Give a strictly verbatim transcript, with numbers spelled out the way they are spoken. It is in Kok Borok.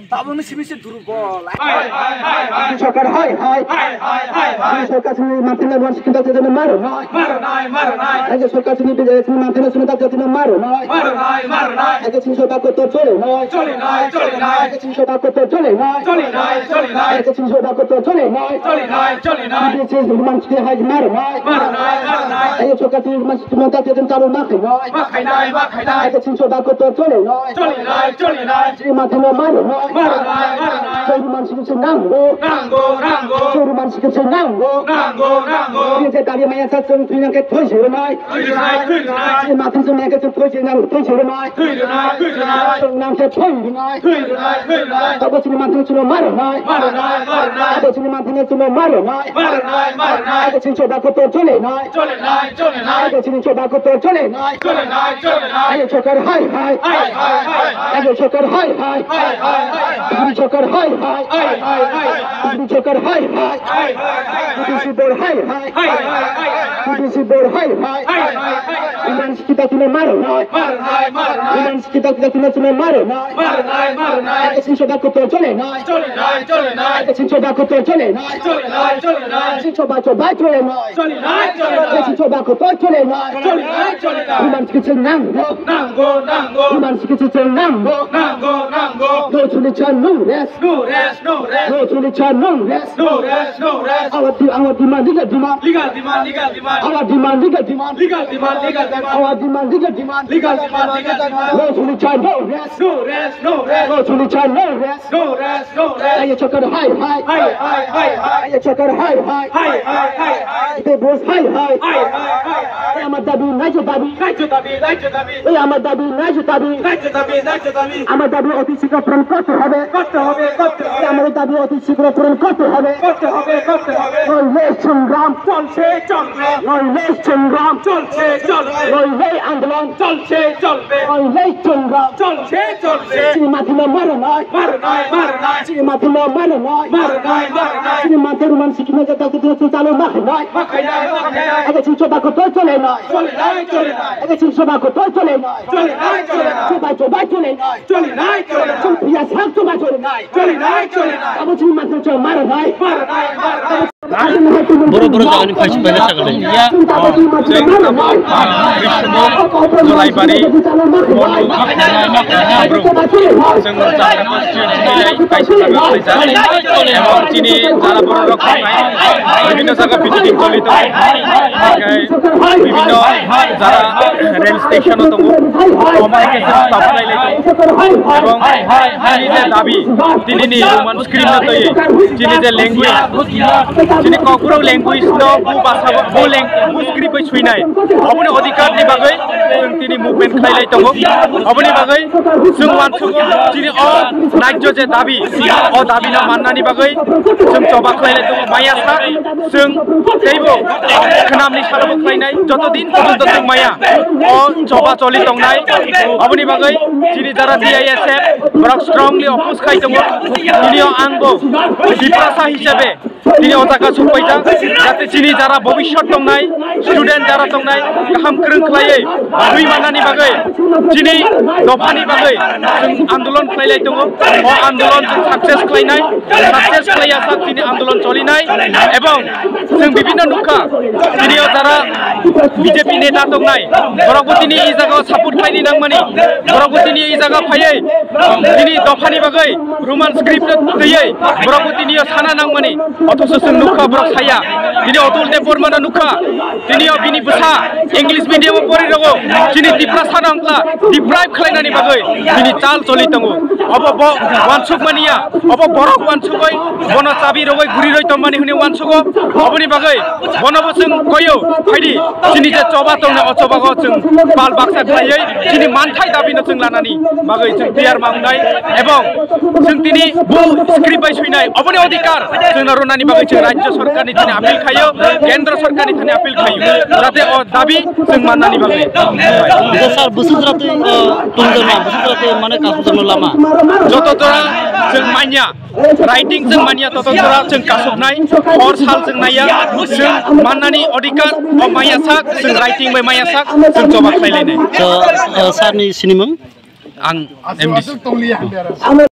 Tabukni simi se durubol. Sokar hai hai. Sokar simi manthana wan sikita jajana maro nai. Aja sokar simi bijaya simi manthana simi jajana maro nai. Aja simi soba kotor chole nai. Aja simi soba kotor chole nai. Aja simi soba kotor chole nai. Simi se man sikita hai maro nai. Aja sokar simi man sikita jajana taro ma khai nai. Aja simi soba kotor chole nai. Chini manthano maro nai. Maro nai, maro nai. Chini mansi khe nango. Nango, nango. Chini mansi khe nango. Nango, nango. Chini je dabi maya sa chwng thwina khe thwi se nai. Thwi nai, thwi nai. Chini manthano maya khe thwi se nang, thwi se nai. Thwi nai, thwi nai. Chwng nang khe thwi nai. Thwi nai, thwi nai. Abo chini manthano chini maro nai. Maro nai, maro nai. Abo chini manthano chini maro nai. Maro nai, maro nai. Abo chini choba kotor chole nai. Chole nai, chole nai. Abo chini choba kotor chole nai. Chole nai, chole nai. Ayo sokar hai hai. Hai, hai, hai, hai. Ayo sokar hai hai. Hai, hai, hai, hai. Ayo sokar hai hai. Hai, hai, hai, hai. Ayo sokar hai hai. Hai, hai, hai, hai. Ayo sokar hai hai. Hai, hai, hai, hai. Ayo sokar hai hai. Hai, hai, hai, hai. Iman sikita kina maro nai. Maro nai, maro nai. Iman sikita kina kina maro nai. Maro nai, maro nai. Ayo sini soba kotor chole nai. Chole nai, chole nai. Ayo sini soba kotor chole nai. Chole nai, chole nai. Ayo sini soba choba chole nai. Chole nai, chole nai. Ayo sini soba kotor chole nai. Chole nai, chole nai. Iman sikita nang. Nango, nango. Iman sikit se nango. Nango, nango. No chuli chan, no rest. No rest, no rest. No chuli chan, no rest. No rest, no rest. Our de-, our demand, legal demand. Legal demand, legal demand. Our demand, legal demand. Legal demand, legal demand. Our demand, legal demand. Legal demand, legal demand. No chuli chan, no rest. No rest, no rest. No chuli chan, no rest. No rest. Ayo chokar hai hai. Hai, hai, hai, hai. Ayo chokar hai hai. Hai, hai, hai, hai. Ite bos hai hai. Hai, hai, hai, hai. Ei amar dabi, nai je dabi. Nai je dabi, nai je dabi. Ei amar dabi, nai je dabi. Nai je dabi, nai je dabi. Amar dabi অতি শীঘ্র পূরণ করতে হবে। করতে হবে, করতে হবে। এই আমার দাবি অতি শীঘ্র পূরণ করতে হবে। করতে হবে, করতে হবে। নইলে সংগ্রাম চলছে, চলবে। নইলে সংগ্রাম চলছে, চলবে। নইলে আন্দোলন চলছে, চলবে। নইলে সংগ্রাম চলছে, চলবে। Chini mathino maro nai. Maro nai, maro nai. Chini mathino maro nai. Maro nai, maro nai. Chini mathino man sikina jata kutu tu chalo ma khai nai. Ma khai nai, ma khai nai. Aga chini choba kotor chole nai. Chole nai, chole nai. Aga chini choba kotor chole nai. Chole nai, chole nai. Choba, choba chole nai. Chole nai, chole nai. Chini piya sak choba chole nai. Chole nai, chole nai. Abo chini mathino chole maro nai. Maro nai, maro nai. Boro boro jagani phaisi paina sakali. Jolaibari, Habro, chwng Chakra constituency ni kaisa jaga khaisa. Chini jara borok rok tongnai, bibhinno jaga visiting choli tongo. Hingkhe bibhinno jara rail station o tongo. Omo hai khe chwng stop khlai lai tongo. Ebong chini je dabi, tini ni Roman script no twi, chini je language, chini Kokborok language no bu basa bo, bu lang-, bu script bai swinai. Oboni odhikar ni bagwi chwng tini movement khlai lai tongo. Oboni bagwi chwng uansukgo chini o naijo je dabi, o dabi no mannani bagwi chwng choba khlai lai tongo. Maya sa chwng teibo khnamni salo bo khlainai, joto din porjonto chwng maya o choba choli tongnai. Oboni bagwi chini jara D I S F borok strongly oppose khai tongo. Tini o ang bo Tiprasa hisabe tini o jaga sokpaijak, jate chini jara bobishyot tongnai, student jara tongnai, kaham kwrwng khlaiwi twi mannani bagwi, chini dophani bagwi chwng andolon khlai lai tongo. O andolon chwng success khlainai, success khlaiya sak chini andolon cholinai, ebong chwng bibhinno nukha, tini o jara B J P neta tongnai, borokbo tini i jaga o support khlaini nangmani, borokbo tini i jaga phaiwi tini dophani bagwi Roman script no twiwi borokbo tini o sana nangmani, othoso chwng nukha borok saya, tini Atul Debbarma no nukha, tini o bini bwsa English medium o pori rogo, chini Tiprasa no wngkha deprive khlainani bagwi tini chal choli tongo. Obo bo uansuk mania, obo borok uansugwi bono chabi rogwi guri roi tongmani hwnwi uansugo. Oboni bagwi bono bo chwng koyo, phaidi chini je choba tongnai, o choba go chwng bal baksa khlaiwi chini manthai dabi no chwng lanani bagwi chwng tiyar ma wngnai, ebong chwng tini bu script bai swinai, oboni odhikar chwngno rwnani bagwi chwng Rajya Sarkar ni thani appeal khaio, Kendra Sarkar ni thani appeal khaio, jate o dabi chwng mannani bagwi. Sir, bwswk jora twi, uh, tongjakma, bwswk jora twi mane kasukjakma lama? Joto jora chwng manya, writing chwng manya, toto jora chwng kasuknai, hor sal chwng naiya, chwng mannani odhikar o maya sak, chwng writing bai maya sak, chwng choba khlai lainai. So, uh, sir ni sinimung? Ang M D C.